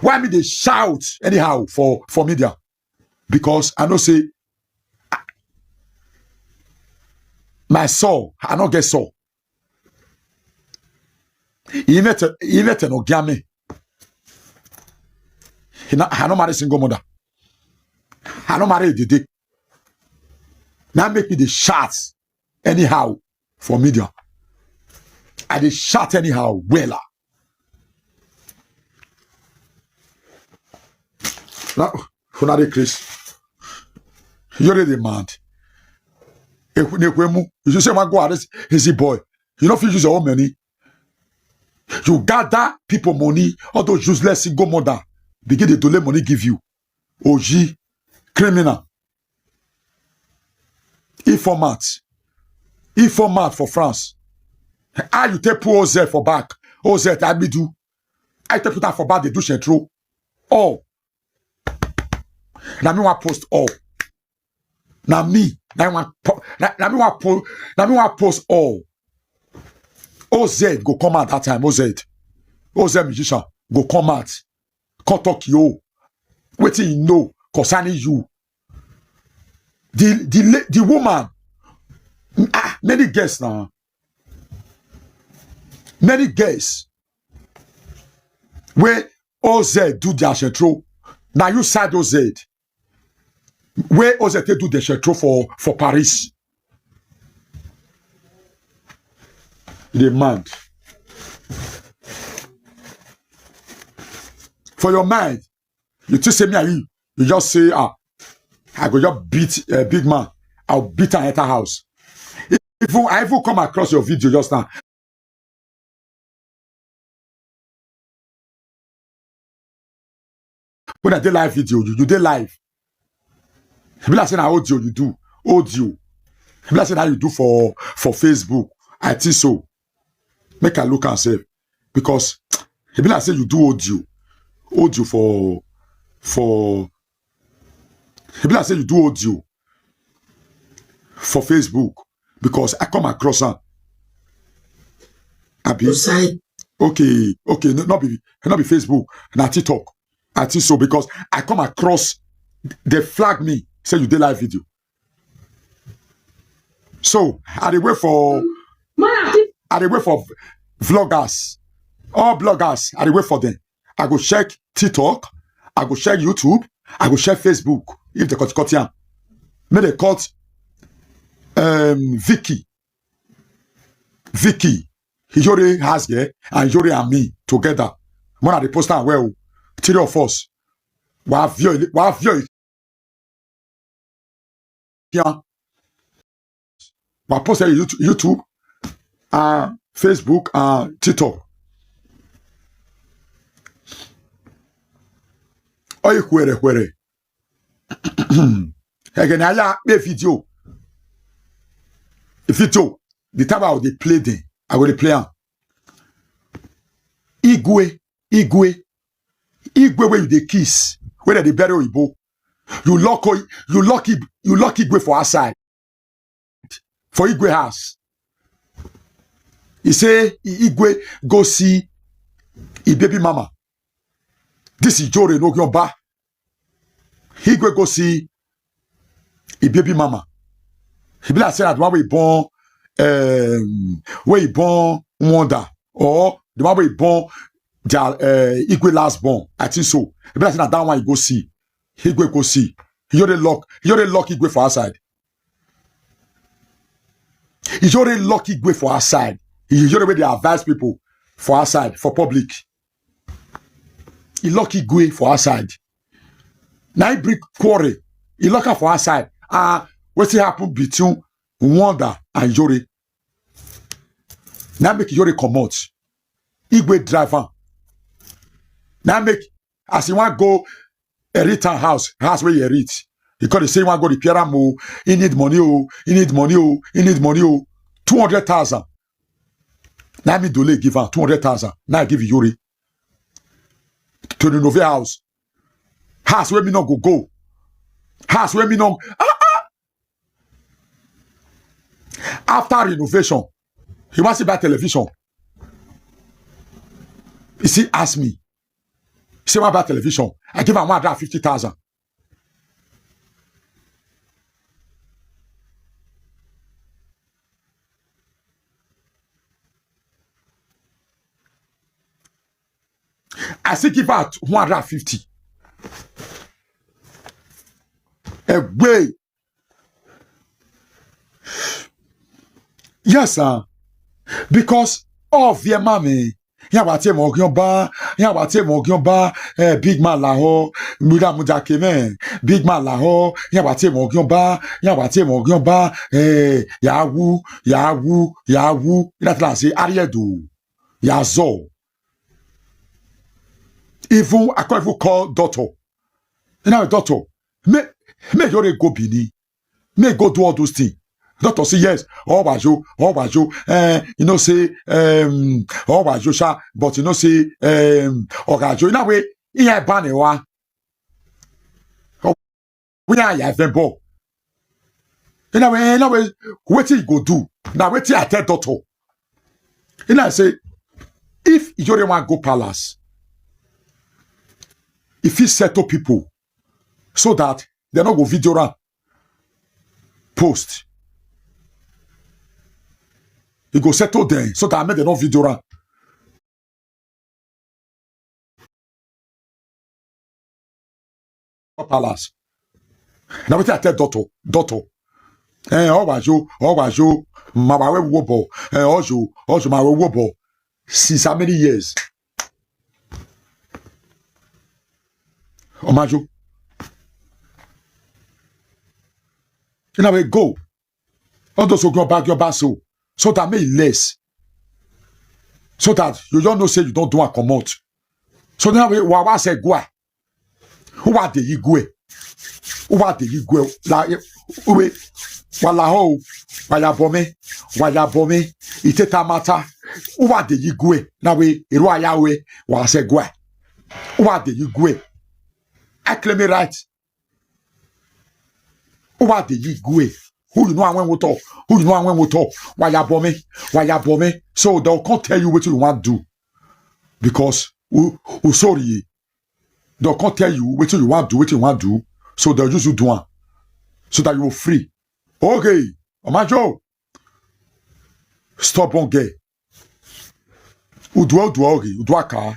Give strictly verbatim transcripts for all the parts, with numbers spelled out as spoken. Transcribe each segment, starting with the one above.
Why me dey shout anyhow for, for media? Because I know say, ah, my soul, I no get soul. He met, he met an Ogiame. He na, I no marry single mother. I no marry Dede. Now make me dey shout anyhow for media. I dey shout anyhow, wella. Now, una dey craze. You dey demand. Ekwu-, Ekwueme, you should say, "Man, go arrest easy boy." You no fit use your own money. You gather people money, all those useless single mother, begin dey delay money give you. Oji, criminal, informant, informant for France. How you take pull O Z for back? O Z, I be do. I take put am for back, they do central. Oh. Now me want post all. Now me, now I want po-, now, now me want po-, now me want post all. O Z go come out that time. O Z, O Z musician go come out. Come talk you. Wetin you know concerning you? The, the la-, the woman, ah, many girls now. Many girls. Where O Z do their central. Now you side O Z. Where O Z take do the central for, for Paris? Demand. For your mind, you think say me and you, you just say, "Ah, I go just beat a big man. I'll beat an entire house." Even, I even come across your video just now. When I dey live video, you, you dey live. E be like say na audio you do, audio. E be like say na you do for, for Facebook. I think so. Make I look and say, because e be like say you do audio, audio for, for. E be like say you do audio for Facebook, because I come across am. Abi? Your side. Okay, okay, no, not be, not be Facebook, na TikTok. I think so, because I come across, they flag me, say you dey live video. So I dey wait for, I dey wait for vloggers, all bloggers. I dey wait for them. I go check TikTok, I go check YouTube, I go check Facebook. If they cut, cut here, may they cut, um, Vicky, Vicky, Iyore has here, and Iyore and me together. When I dey post am well, three of us. We have view, we have view. Yeah. We post it YouTube, YouTube, uh, Facebook, uh, TikTok. Oye, kwere, kwere. Again, I like the video. Video. The time I will dey play them, I will dey play am. Igwe, Igwe, Igwe wey you dey kiss, wey dem dey bury Oyibo. You lock Oy-, you lock Ig-, you lock Igwe for outside, for Igwe house. He say I-, Igwe go see his baby mama. This is Iyore Nogionba. Igwe go see his baby mama. E be like say na the one wey born, um, wey born Wonder, or the one wey born their, uh, Igwe last born. I think so. E be like say na that one you go see. Igwe go see. Iyore lock, Iyore lock Igwe for outside. Iyore lock Igwe for outside. Iyore wey dey advise people for outside, for public. He lock Igwe for outside. Now he bring quarrel. He lock her for outside. Ah, wetin happen between Wonder and Iyore? Now make Iyore comot. Igwe drive am. Now make, as he wan go Eritan house, house wey he Erit, he come dey say he wan go repair am o. He need money o. He need money o. He need money o. Two hundred thousand. Now me Dole give am two hundred thousand. Now I give Iyore to renovate house. House wey me no go go. House wey me no, ah, ah. After renovation, he wan still buy television. He still ask me, Say, "I buy television." I give am one hundred fifty thousand. I still give out one hundred fifty. Away. Yes, sir. Because of your mommy. Yabate Mogion Ba, Yabate Mogion Ba, eh, Big Man Laho, Muda Muda Kemen, Big Man Laho, Yabate Mogion Ba, Yabate Mogion Ba, eh, Yahoo, Yahoo, Yahoo. That's what I say, Ariedo, Yazo. Even, I can't even call doctor. You know, doctor, me, me, you go Bini. Me go do all those things. Doctor say, "Yes, oh, wajo, oh, wajo, eh, you know, say, um, oh, wajo, sha, but you know, say, um, oh, wajo." In a way, he ain't ban it, wa. Oh, we are ya even bo. In a way, in a way, wetin you go do? Now, wetin I tell doctor? And I say, if Ijore wan go palace, if he settle people so that they no go video am post, he go settle them so that make they no video am. Palace. Now wetin I tell doctor, doctor. Eh, oh, wajo, oh, wajo, ma wa we wo bo. Eh, ojo, ojo, ma we wo bo. Since how many years? Omajo. You know, we go. All those who go back your back so, so that may less. So that you don't know say you don't do a commot. So now we, wa, wa se gwa. Who are the Igwe? Who are the Igwe? La, we, wala ho, wala bome, wala bome. Iteta mata. Who are the Igwe? Now we, iru aya we, wa se gwa. Who are the Igwe? I claim it right. Who are the Igwe? Who you know and when we talk? Who you know and when we talk? Why ya bome? Why ya bome? So they'll can't tell you what you want to do. Because who, who sorry. They'll can't tell you what you want to do, what you want to do. So they'll just do one. So that you will free. Okay. Omajo. Stubborn girl. Udua, udua, okay. Udua ka.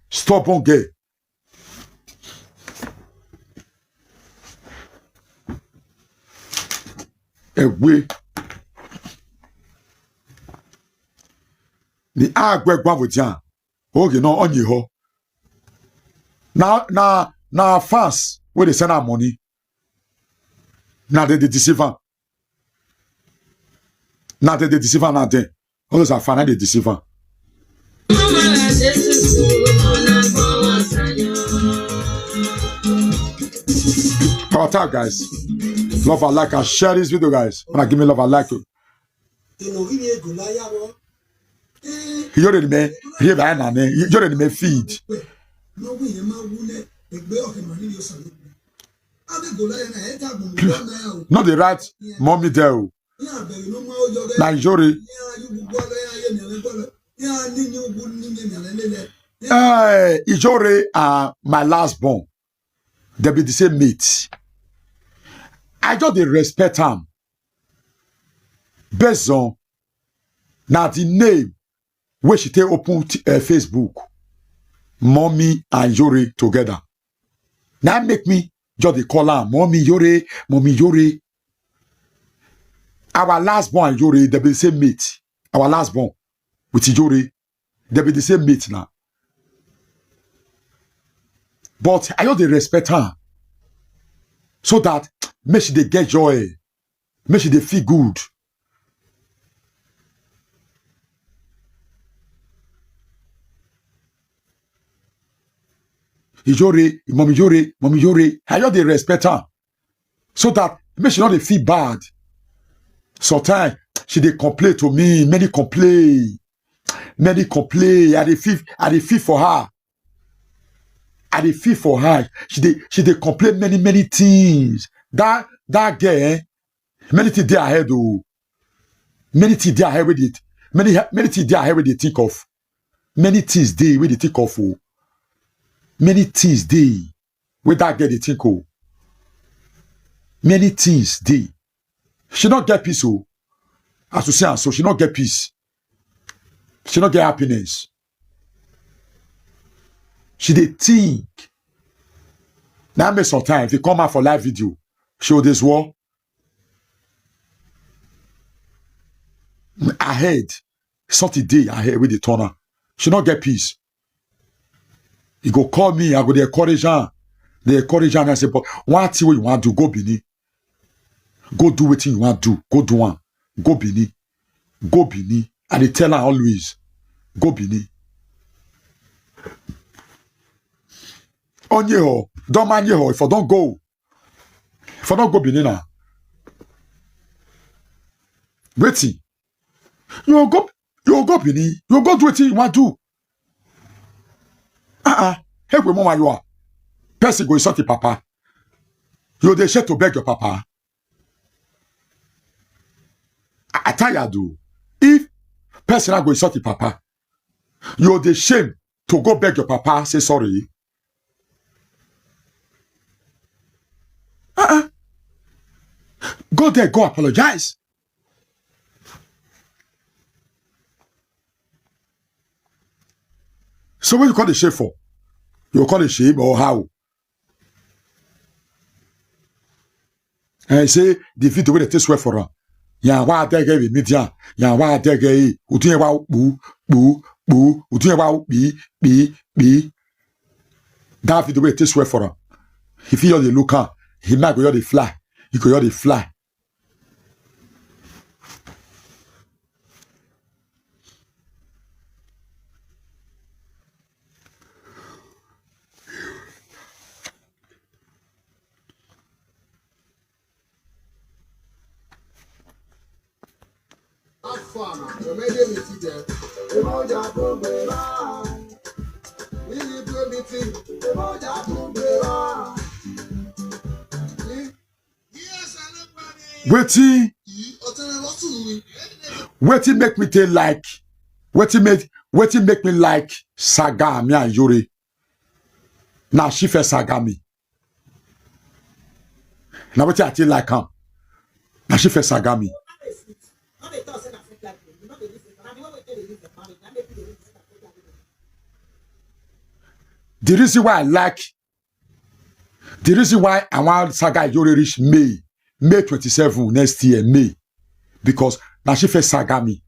Stubborn girl. Ewe. The agwe gwa vojan. Okay, no, on your ho. Now, now, now, fans, where they send our money. Now they, they deceive am. Now they, they deceive am now then. All those are fans, they deceive am. Our time, guys. Love and like and share this video, guys. When I give me love and like it. You're the man. Here I am. You're the man feed. No, the right mommy there. O. Na Ijore. Eh, Ijore are my last born. They be the same mate. I just dey respect am. Based on na the name wey she take open t-, eh, Facebook. Mommy and Ijore together. Now make me just dey call am Mommy Ijore, Mommy Ijore. Our last born Ijore, they be the same mate. Our last born with Ijore, they be the same mate now. But I just dey respect her so that make she dey get joy, make she dey feel good. Ijore, Mommy Ijore, Mommy Ijore. I just dey respect her so that make she no dey feel bad. Sometimes she dey complain to me, many complain, many complain. I dey feel, I dey feel for her. I dey feel for her. She dey, she dey complain many, many things. That, that girl, eh, many things dey her head o. Many things dey her head wey dey, many, many things dey her head wey dey think of. Many things dey wey dey think of o. Many things dey wey that girl dey think o. Many things dey. She no get peace o. As you see am so, she no get peace. She no get happiness. She dey think. Now make sometimes if you come out for live video, she go dey swore. Ahead, something dey ahead wey dey turn am. She no get peace. He go call me, I go dey encourage am. Dey encourage am. I say, but one thing wey you wan do, go Benin. Go do wetin you wan do. Go do am. Go Benin. Go Benin. I dey tell am always. Go Benin. Onyeho, don Manyeho, if I don go, if I don go Benin now, wetin? You go, you go Benin, you go do wetin you wan do. Uh-uh. Hey, we mama, you are. Person go insult your papa. You dey shame to beg your papa. I, I tired o. If person na go insult your papa, you dey shame to go beg your papa, say sorry. Uh-uh. Go there, go apologize. So when you call the shame for, you call the shame or how? And say the video wey dey take swear for am. Yan wa dege be media. Yan wa dege e. Utu yen wa bu bu bu. Utu yen wa bi bi bi. That video wey dey take swear for am. If you dey look am, he might go your the fly. He go your the fly. Wetin, wetin make me take like, wetin make, wetin make me like Saga Ami Ayore? Na she first saga me. Na wetin I take like am. Na she first saga me. The reason why I like, the reason why I wan saga Ayore reach May, May twenty-seven next year, May, because na she first saga me.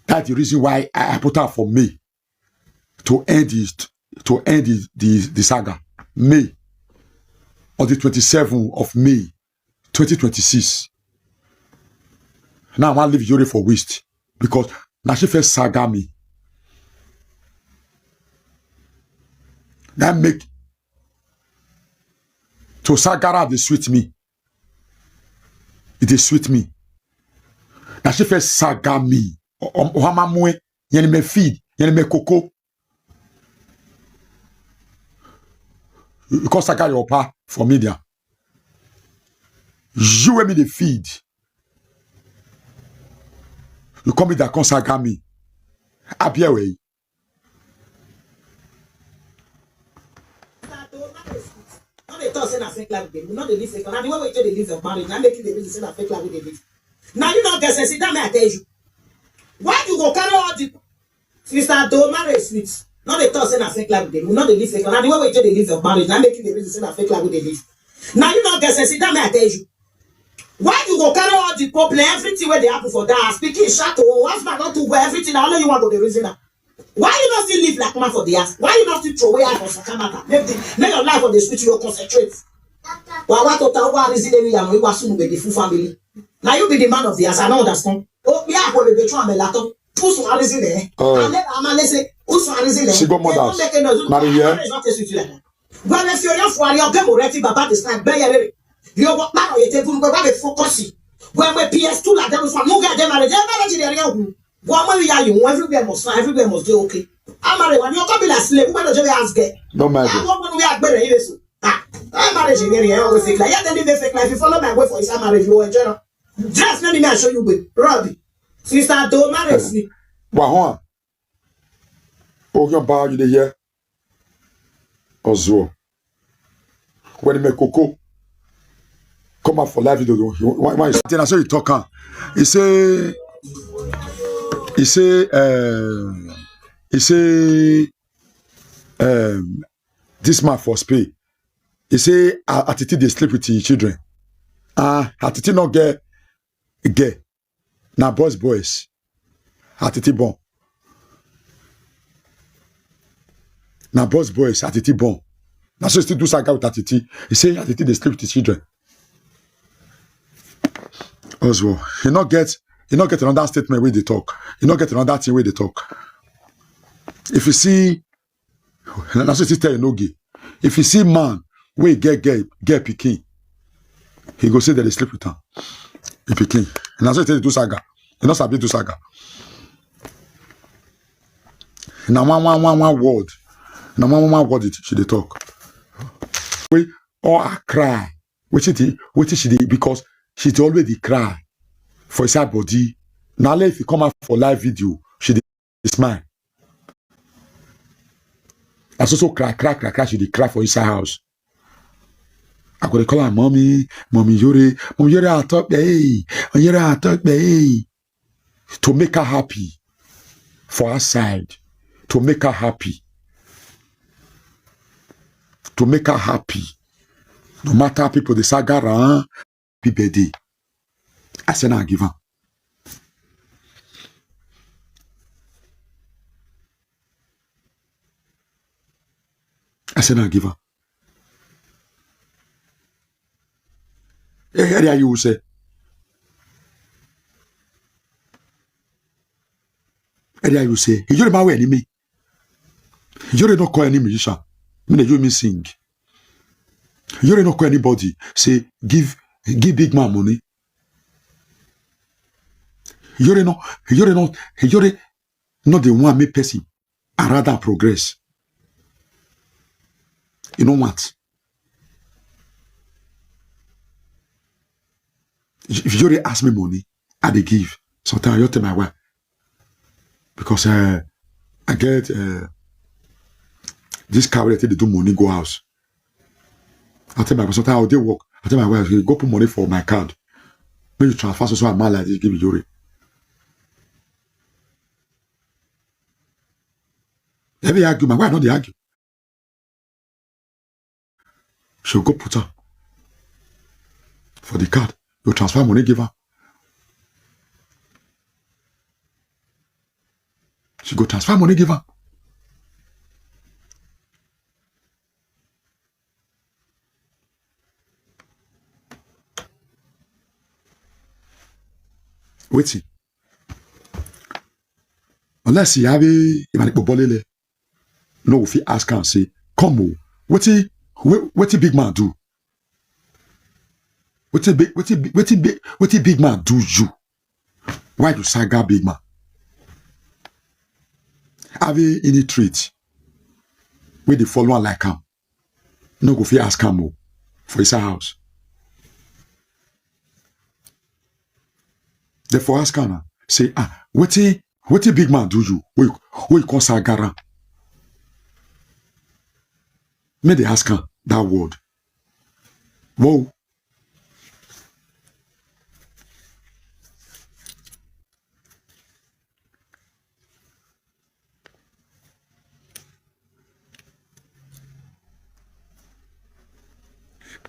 That's the reason why I, I put her for May to end this, to end the, the, the saga. May, on the twenty-seventh of May, twenty twenty-six. Now I wan leave Ayore for waste because na she first saga me. That make to saga her dey sweet me. E dey sweet me. Na she first saga me. O-, o-, Ohama Mue, yẹn ni me feed, yẹn ni me koko. You, you come saga your papa for media. You wey me dey feed. You come media, come saga me. Abi ewe. No dey talk say na fake life we dey live. We no dey live fake life. Na the way wey you take dey live your marriage, na make you dey reason say na fake life we dey live. Na you no get sense. Sit down, make I tell you. Why you go carry all the Sister Do marry sweet. No dey talk say na fake life we dey live. We no dey live fake life. Na the way wey you take dey live your marriage, na make you dey reason say na fake life we dey live. Na you no get sense. Sit down, make I tell you. Why you go carry all the problem, everything wey dey happen for that house? Pikin shout o, husband don too well, everything. Na only you wan go dey reason am. Why you no still live like man for the house? Why you no still throw away eye for Sakamaka? Make the, make your life for the street, you concentrate. Wa wa to ta wa reason every yam, wa sunu be the full family. Now you be the man of the house. I don't understand. Oh, yeah, I go dey try me lato. Who's one reason eh? Oh. I'm not, I'm not listening. Who's one reason eh? Single mothers. They don't make a noise. Marry here. Marriage not a sweet like that. When if you're young for your game already, Baba this time, be here. You go back on your table, go back and focus. When we P S two like that, we from no get them marriage. Them marriage in the area. Go on, we are you. Everywhere must fine. Everywhere must do okay. I'm married. When you come be like slave, who better do we ask get? No matter. I want when we are better. Ah, I'm married in the area. Always fake life. Yeah, they live a fake life. You follow my way for his marriage. You enjoy. Dress, let me show you way. Robbie, sister, don't marry me. Wahon. Oh, your bar, you dey hear? Oswald. When he make Coco come out for live video, though, he, why, why? Then I saw you talk. Huh? He say, he say, um, he say, um, this man for Spain. He say, "Ah, Atiti dey sleep with his children. Ah, Atiti no get, get. Na boys, boys. Atiti born. Na boys, boys. Atiti born." Na so he still do saga with Atiti. He say Atiti dey sleep with his children. Oswald, he not get, he not get another statement wey dey talk. He not get another thing wey dey talk. If you see, na so he still tell you no gay. If you see man wey get, get, get pikin, he go say that they sleep with am. The pikin. Na so he tell you do saga. He not sabi do saga. Na one, one, one, one word. Na one, one, one word it, she dey talk. Wey all her cry. Wetin the, wetin she dey, because she dey always dey cry for inside body. Na only if you come out for live video, she dey smile. Na so so cry, cry, cry, cry. She dey cry for inside house. I go dey call her mommy, mommy Yore, mommy Yore, I talk, hey, Yore, I talk, hey, to make her happy for her side, to make her happy, to make her happy. No matter how people dey saga am, happy birthday. I say na give am. I say na give am. Eh, area you say. Area you say. You don't know enemy. You don't know call any musician. Me, you me sing. You don't know call anybody. Say, "Give, give big man money." You don't know, you don't know, you don't know the one make person and rather progress. You know what? If you dey ask me money, I dey give. Sometimes I just tell my wife, because, uh, I get, uh, this car wey I take dey do money go house. I tell my wife, sometimes I dey work. I tell my wife, "Hey, go put money for my card. Make you transfer so, so amount like this, give Yore." Every argue, my wife no dey argue. She go put am for the card. You transfer money, give her. She go transfer money, give her. Wetin? Unless you have a, if I go bolele, no, we fit ask and say, "Come, oh, wetin, we-, wetin big man do? Wetin big, wetin big, wetin big, wetin big man do you? Why you saga big man? Have a any trait wey dey follow am like am?" No go fit ask am o for inside house. Therefore, ask am now. Say, "Ah, wetin, wetin big man do you? Wey you, wey you come saga am?" Make they ask am that word. Whoa.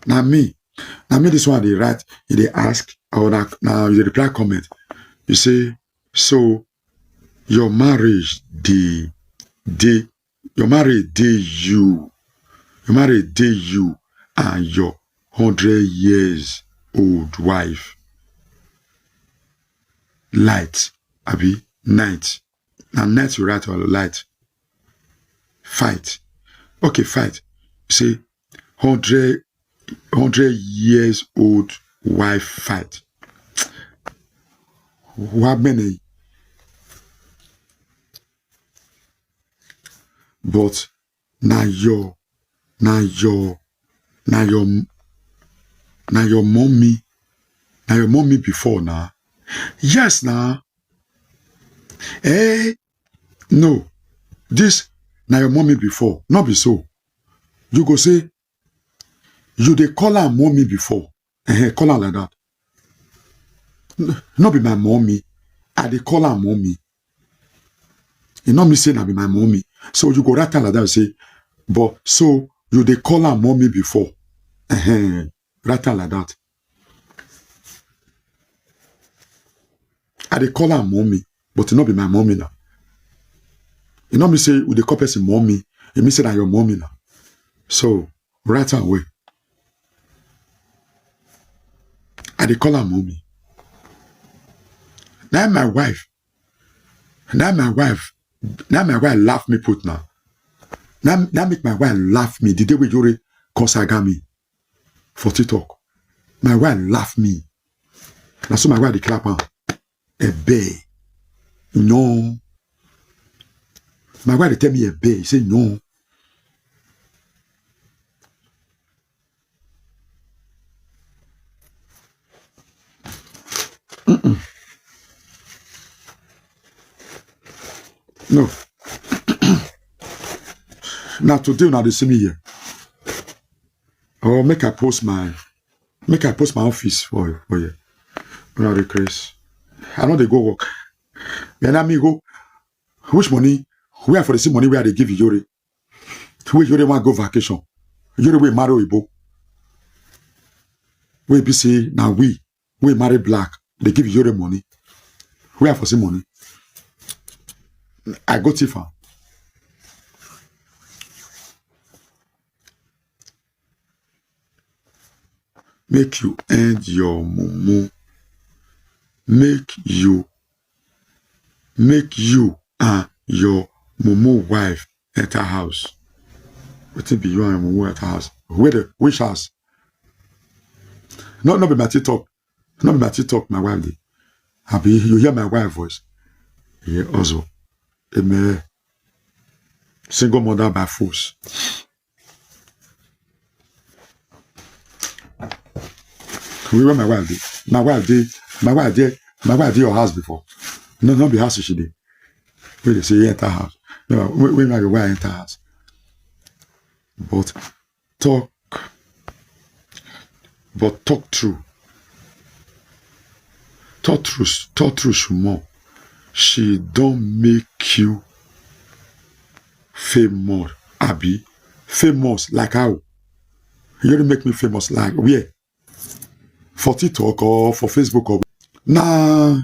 Na me, na me this one dey write, you dey ask, or na, na you dey reply comment. You say, "So your marriage dey, dey, your marriage dey you, your marriage dey you and your hundred years old wife." Light, abi night? Na night you write or light? Fight. Okay, fight. Say, hundred, hundred years old wife fight. How many? But na your, na your, na your, na your mommy, na your mommy before na. Yes na. Eh, no. This na your mommy before. No be so. You go say, "You dey call am mommy before." Eh, call am like that. "No be my mommy. I dey call am mommy." E no mean say na be my mommy. So you go write am like that, say, "But so you dey call am mommy before." Eh, write am like that. "I dey call am mommy, but e no be my mommy now." E no mean say we dey call person mommy. E mean say na your mommy now. So write am well. "I dey call am mommy." Now my wife, now my wife, now my wife laugh me put now. Now, now make my wife laugh me the day wey Yore come saga me for TikTok. My wife laugh me. Now so my wife dey clap am. "Ebe. No." My wife dey tell me, "Ebe." He say, "No." No. Now today una dey see me here. Or make I post my, make I post my office for, for you. Una dey craze. I no dey go work. Then I me go. Which money? Where for the same money where I dey give Yore? Where Yore want go vacation? Yore wey marry Oyibo. Wey be say na we, we marry black. They give Yore money. Where for see money? I go thief am. Make you end your mumu. Make you, make you and your mumu wife enter house. Wetin be you and your mumu enter house? Where the, which house? No, no be my TikTok. No be my TikTok, my wife dey. Abi you hear my wife voice? Yeah, also. Amen. Single mother by force. We where my wife dey. My wife dey. My wife dey. My wife dey your house before. No, no be house she dey. Wey dey say you enter house. No, when, when your wife enter house. But talk, but talk true. Talk true, talk true, Shumon. She don't make you famous, Abi. Famous like how? You don't make me famous like where? For TikTok or for Facebook or na,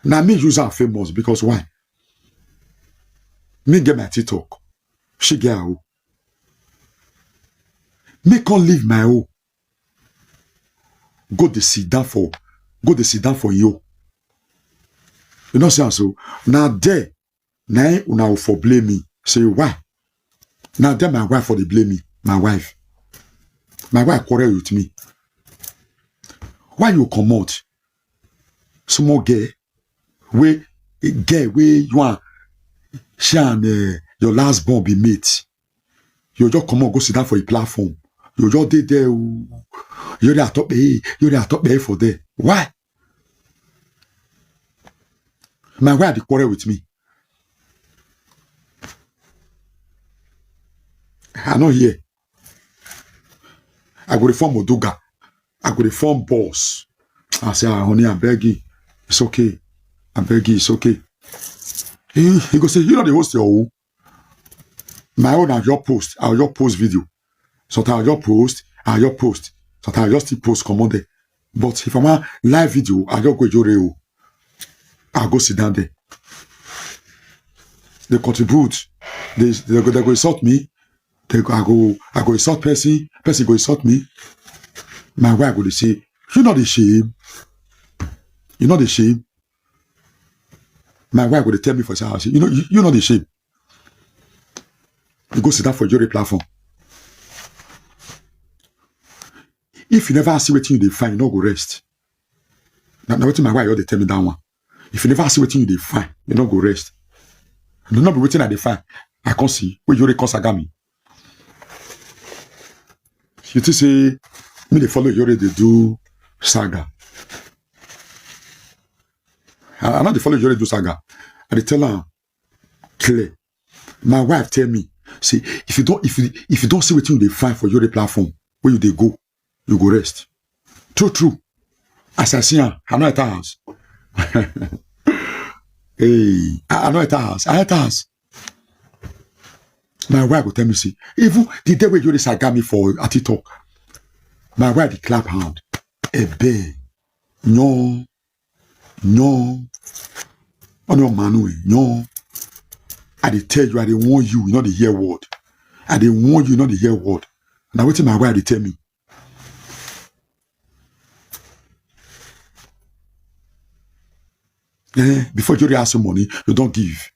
na me use am famous because why? Me get my TikTok. She get her own. Me come leave my own. Go dey sit down for, go dey sit down for you. You know say am so. Now there, now una for blame me. Say why? Now there my wife for dey blame me. My wife. My wife quarrel with me. Why you comot? Small girl, wey, girl wey you and she and uh, your last born be mate. You just comot go sit down for a platform. You just dey there. Ooh. You dey atop eh, you dey atop eh for there. Why? My wife dey quarrel with me. I no hear. I go dey form Oduga. I go dey form boss. I say, ah, honey, I beg you. It's okay. I beg you, it's okay. He, he go say, you know the host your own. My own, I just post. I just post video. Sometimes I just post. I just post. Sometimes I just still post, come on there. But if I want live video, I just go Yore o. I go sit down there. They contribute. They, they, go, they go insult me. They go, I go, I go insult person. Person go insult me. My wife go dey say, you know the shame. You know the shame. My wife go dey tell me for her house. You know, you, you know the shame. You go sit down for Yore platform. If you never see wetin you dey find, you no go rest. Na, na wetin my wife dey tell me that one. If you never see wetin you dey find, you no go rest. No, no be wetin I dey find. I come see wey Yore come saga me. You think say me dey follow Yore dey do saga? I, I no dey follow Yore do saga. I dey tell am clear. My wife tell me, Say, if you don't, if you if you don't see wetin you dey find for Yore platform, where you dey go, you go rest. True, true. As I see am, I no enter house. Hey, I, I no enter house. I enter house. My wife go tell me, say, even the day wey Yore saga me for Ati Talk, my wife dey clap hand. Ebe, no, no, oh no, Manu, no. I dey tell you, I dey warn you, you no dey hear word. I dey warn you, you no dey hear word. Na wetin my wife dey tell me. Eh, before Yore ask you money, you don give.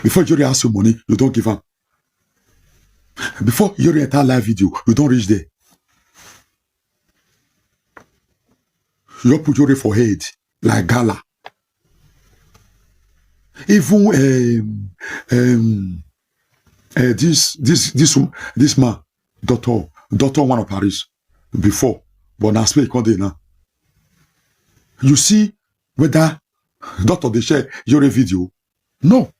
Before Yore ask you money, you don give am. Before Yore enter live video, you don reach there. You don put Yore for head like gala. Even um, um, uh, this this this wo- this man, doctor doctor one of Paris before, but na Spain come dey now. You see whether doctor dey share Yore video? No.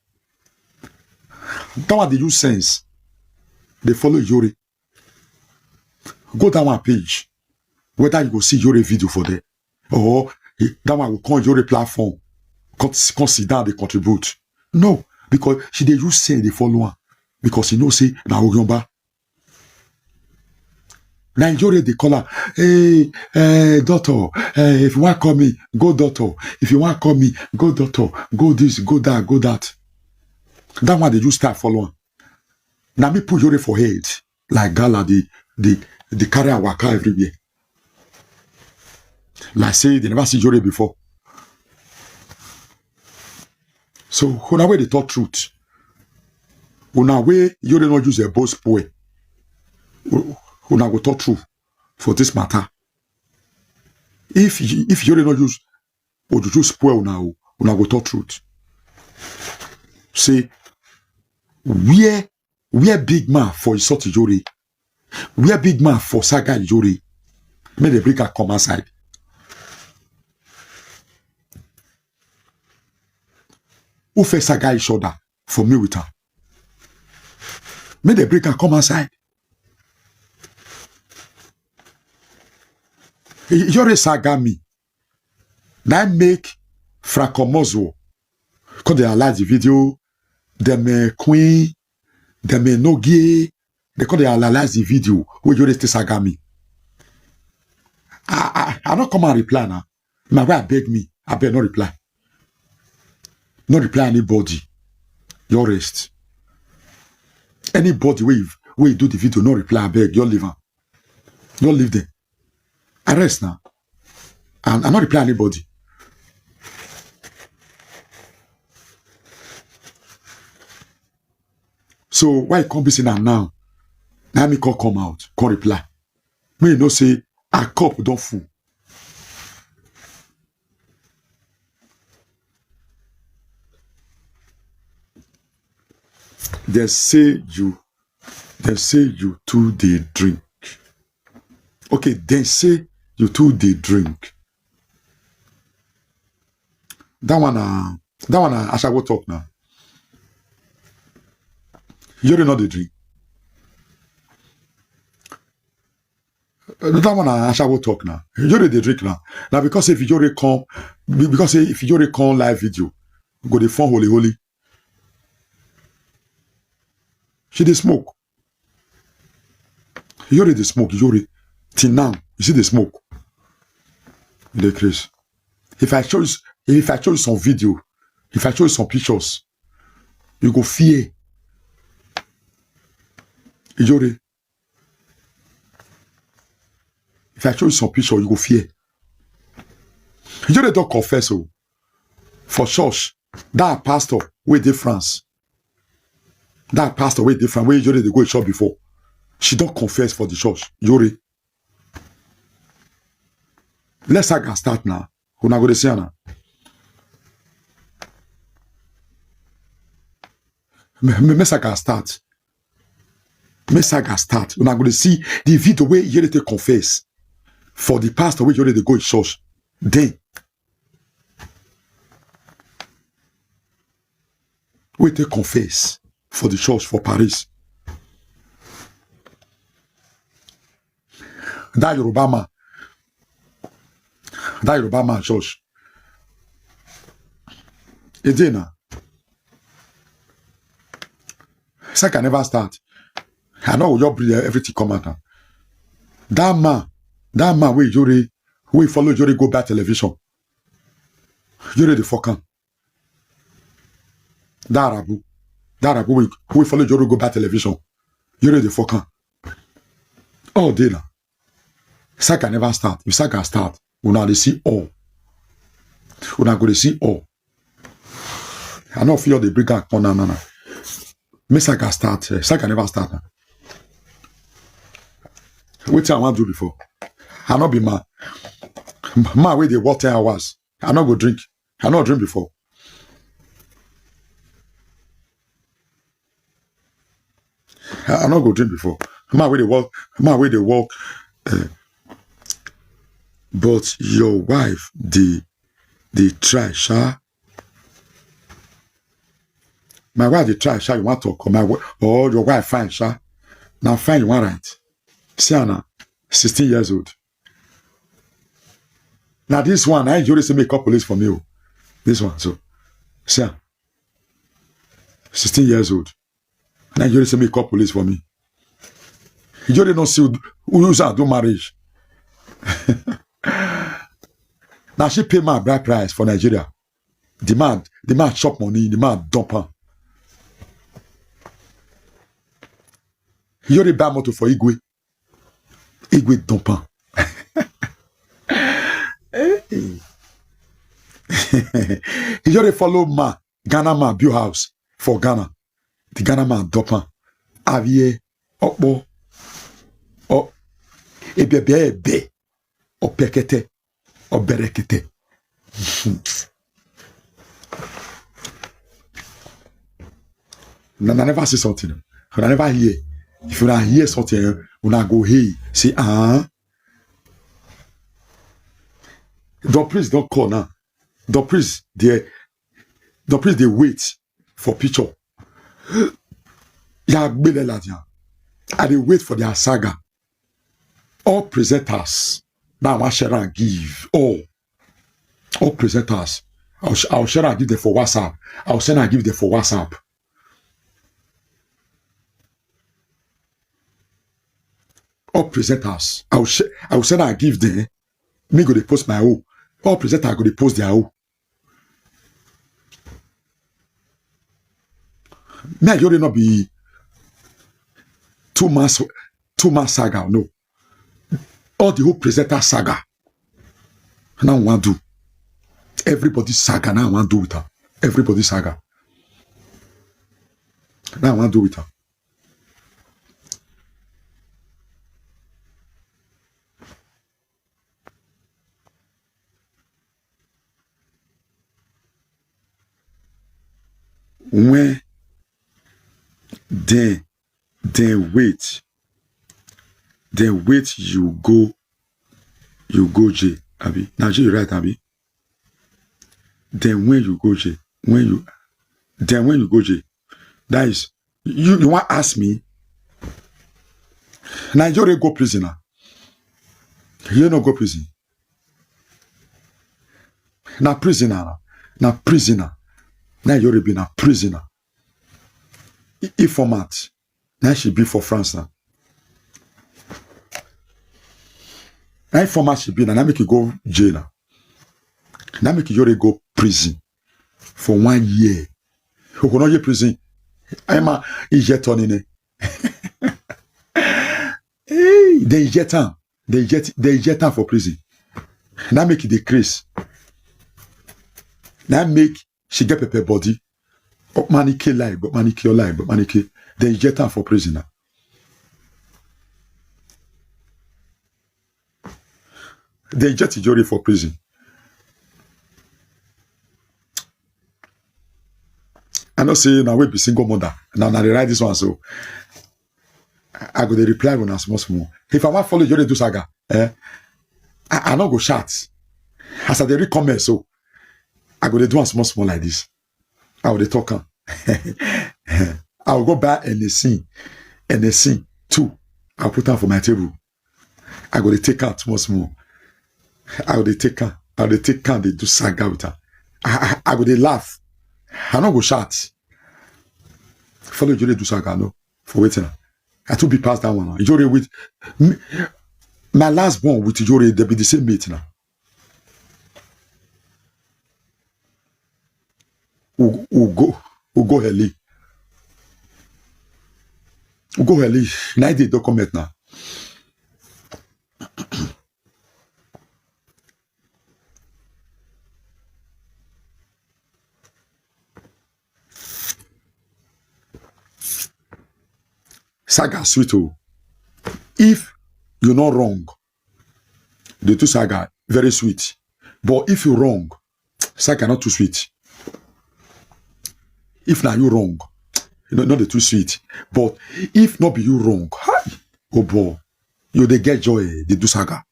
That one dey use sense. Dey follow Yore. Go that one page. Whether you go see Yore video for there, or he- that one go come Yore platform, come, come sit down dey contribute. No, because she dey use sense dey follow am, because she know say na Oyomba. Na Yore dey call am, hey, eh, doctor, eh, if you wan call me, go doctor. If you wan call me, go doctor. Go this, go that, go that. That one dey use style follow am. Na me put Yore for head like gala dey dey dey carry am waka everywhere. Like say they never see Yore before. So una wey dey talk truth, una wey Yore no use a boss boy, u- una go talk true for this matter. If y- if Yore no use ojuju spoil una o, una go talk truth. Say where where big man for insult Yore, where big man for saga Yore, make dem bring am come outside. Who first saga each other for me with am? Make dem bring am come outside. Yore saga me. Na im make Franco Mozwo come dey analyze the video. Dem eh, Queen, dem eh, Nogie, they come dey analyze the video wey Yore take saga me. I I, I no come and reply now. My wife beg me, I beg no reply. No reply anybody. Your rest. Anybody wey you- wey you do the video, no reply, I beg, you leave am. You leave them. I rest now. And I no reply anybody. So why you come be say na now? Now me come come out, come reply. Me you know say a cup don full. Dem say you, dem say you too dey drink. Okay, dem say you too dey drink. That one, uh, that one, uh, Ashawo talk now. You don't know the drink. Uh, that one, uh, Ashawo talk now. You dey drink now. Now because if you come, be- because if you come live video, go the phone holy holy. She dey smoke. Yore dey smoke, Yore. Till now, you see the smoke. You dey craze. If I show you, s- if I show you some video, if I show you some pictures, you go fear. Yore. If I show you some picture, you go fear. Yore don confess o. For church, that pastor wey dey France, that pastor wey dey France, wey Yore dey go church before, she don confess for the church. Yore, let saga start now. Una go dey see am now. Me- me- Make saga start. Make saga start. Una go dey see the video wey Yore take confess for the pastor wey Yore dey go church. Then wey take confess for the church for Paris. That Yoruba man, that Yoruba man church. Again, now, Saka never start. I know you bring everything come out now. That man, that man wey Ijore, wey follow Ijore go buy television. Ijore dey fuck am. That Arabu, that Arabu wey, wey follow Ijore go buy television. Ijore dey fuck am. All day now. Saga never start. If Saga start, una dey see all. Una go dey see all. I no fit dey bring am come now, now, now. Make Saga start. Eh, Saga never start now. Wetin I wan do before? I no be man. Man wey dey work ten hours. I no go drink. I no drink before. I, I no go drink before. Man wey dey work, man wey dey work. Eh, but your wife dey, dey try, sha. My wife dey try, sha, you wan talk, or my wi-, or your wife fine, sha. Na fine you wan write. See her now, sixteen years old. Now this one, I Ijore say make call police for me o. This one, so. See her. Sixteen years old. Now Ijore say make call police for me. Ijore no see who, who use her do marriage. Now she pay my bride price for Nigeria. The man, the man chop money, the man dump am. Ijore buy motor for Igwe. Igwe dump am. Hey. Ijore follow man, Ghana man build house for Ghana. The Ghana man dump am. Avie, Okpo, o, Ebebe, Ebe, Opekete, Oberekete. Una, una never see something. Una never hear. If una hear something, eh, una go, hey, say, ah. The priest don call now. The priest dey, the priest dey wait for picture. Ya gbele la dia. I dey wait for their saga. All presenters. Now I wan share and give. All. All presenters. I'll, sh-, I'll share and give them for WhatsApp. I'll send and give them for WhatsApp. All presenters. I'll sh-, I'll send and give them. Me go dey post my own. All presenters go dey post their own. Me and Ijore no be two months, two months saga, no. All the whole presenter saga. Now I wan do. Everybody saga, now I wan do with her. Everybody saga. Now I wan do with her. When then, then wait, then wait, you go, you go jail, abi? Na jail you write, abi? Then when you go jail, when you, then when you go jail, that is, you, you wan ask me? Na Ijore go prison now. You no go prison. Na prisoner now. Na prisoner. Na Ijore be na prisoner. I-, informant. Now she be for France now. Now informer she be now. Now make you go jail now. Now make Ijore go prison for one year. Who could not get prison? Emma, he jet on in it. Hey, they jet am. They jet, they jet am for prison. Now make it decrease. Now make she get pepper body. But money kill life, but money kill life, but money kill. They jet am for prison now. They jet Ijore for prison. I know say now we be single mother. Now, now they write this one, so I, I go dey reply una small small. If I wan follow Ijore do saga, eh, I, I no go shout. As I dey read comment, so I go dey do am small small like this. I go dey talk am. I will go buy anything, anything too. I'll put am for my table. I go dey take am small small. I go dey take am. I go dey take am, dey do saga with am. I, I, I go dey laugh. I no go shout. Follow Ijore do saga, no. For wetin? I too be pass that one. Ijore with me, my last born with Ijore, they be the same mate now. Ugo, Ugo Heli. Ugo Heli. Now the document now. Saga sweet o. If you not wrong, the two saga very sweet. But if you wrong, saga not too sweet. If now you wrong, you know, not the too sweet. But if not be you wrong, hi, oh boy, you dey get joy, they do saga.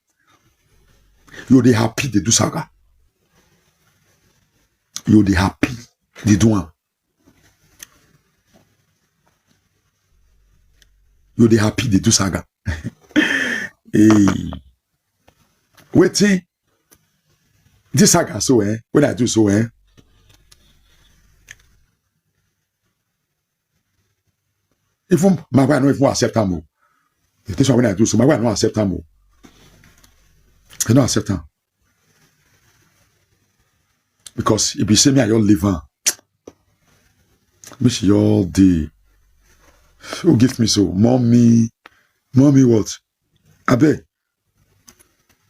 You dey happy, they do saga. You dey happy, they do am. You dey happy, they do saga. Hey, waiting. This saga so, eh? When I do so, eh? Even my wife no even accept am o. This one when I do so, my wife no accept am o. I no accept am. Because if you say me, I all leave am. Me she all day. Who give me so? Mommy. Mommy what? Abeg.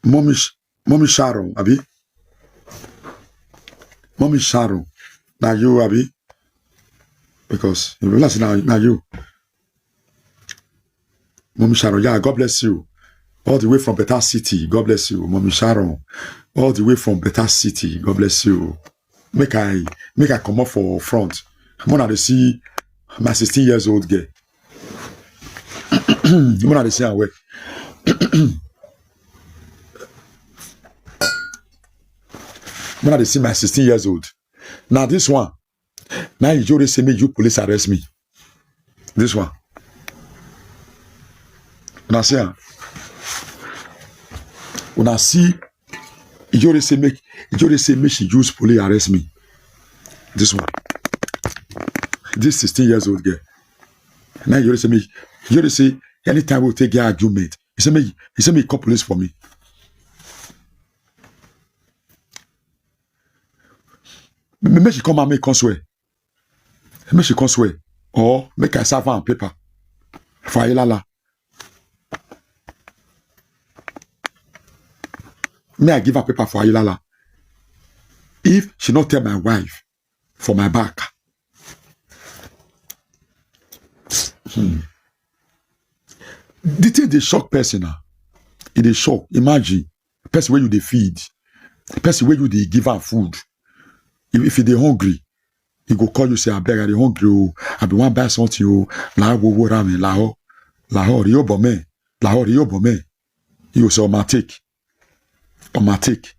Mommy, Sh- Mommy Sharon, abi? Mommy Sharon. Now you, abi? Because you realize now, now you. Mommy Sharon, yeah, God bless you. All the way from Better City, God bless you. Mommy Sharon, all the way from Better City, God bless you. Make I make I come up for front. When I dey see my sixteen years old girl. When I dey see her well. When I dey see my sixteen years old. Now this one, now you just say make you police arrest me. This one. When I see her, when I see, you just say make, you just say make she use police arrest me. This one. This sixteen years old girl. Now you just say make, you just say anytime we take your argument, he say make, he say make you call police for me. Make she come and make come swear. Make she come swear. Or make I serve her paper for Ayilala. May I give her paper for Ayilala? If she not tell my wife for my back. Hmm. The thing they shock person now. It dey shock. Imagine, person where you dey feed, person where you dey give her food. If, if you dey hungry, he go call you say, "I beg, I dey hungry o. I be wan buy something o." La wo wo ra mi, la ho, la ho, ri o bo me, la ho, ri o bo me. You say, "Oma take, oma take."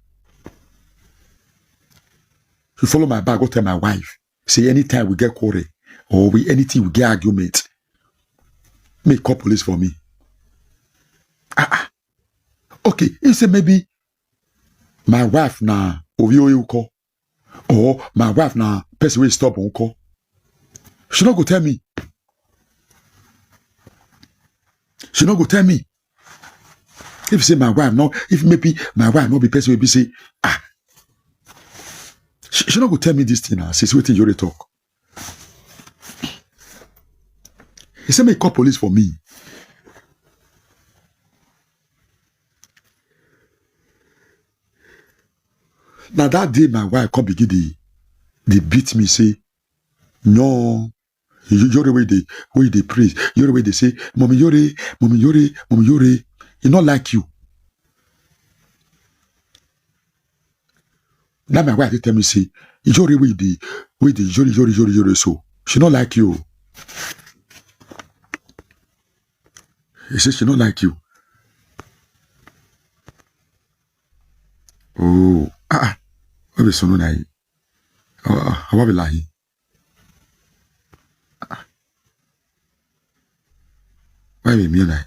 You follow my back, go tell my wife. Say anytime we get quarrel or we anything we get argument, make call police for me. Ah, ah. Okay, he say maybe my wife na Ovio call or my wife na person wey stubborn call. She no go tell me. She no go tell me. If say my wife no, if maybe my wife no be person wey be say, ah, she, she no go tell me this thing now. Since wetin you dey talk, he say make call police for me. Now that day my wife come begin dey dey beat me say, "No, you Ijore wey dey, wey dey praise, Ijore wey dey say, 'Mommy Ijore, Mommy Ijore, Mommy Ijore.'" He not like you. Now my wife dey tell me say, "Ijore wey dey, wey dey Ijore, Ijore, Ijore, Ijore so, she not like you." He say she not like you. Oh, ah, ah. What be so no na? Ah, ah, what be like? Emi mi na.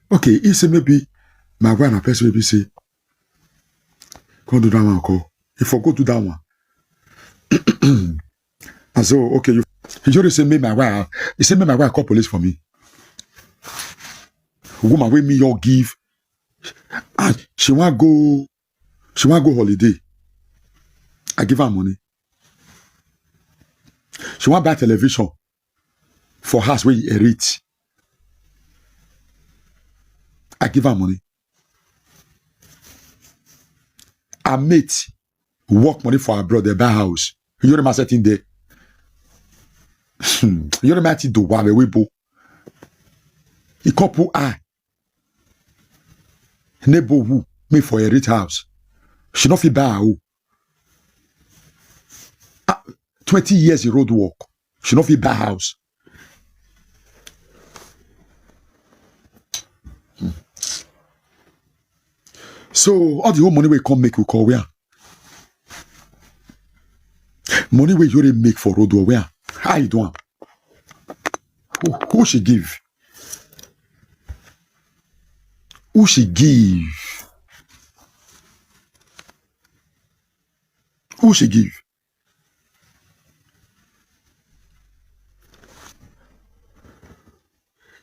Okay, he say maybe my wife na person maybe say, come do that one, call. He for go do that one. And so, okay, you, you just say, make my wife, he say, make my wife call police for me. Woman wey me your give, and she wan go, she wan go holiday. I give her money. She wan buy television for house wey e rate. I give her money. Her mate work money for abroad, they buy house. You know my setting there. You know my thing do wa we bo. He couple I. Neighbor who me for a rich house. She not fit buy her own. Ah, twenty years in road work. She not fit buy house. Hmm. So all the whole money we come make we call where? Money wey you dey make for road, where? How you do am? Who, who she give? Who she give? Who she give?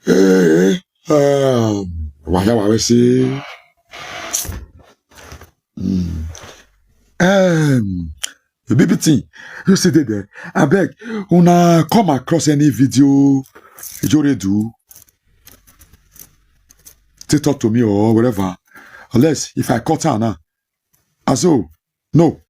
Eh, um, waya waya say. Mm. Um, the B B T, you see dey there. I beg, una come across any video Ijore do, they talk to me or whatever. Unless if I cut her now, I say, oh, no,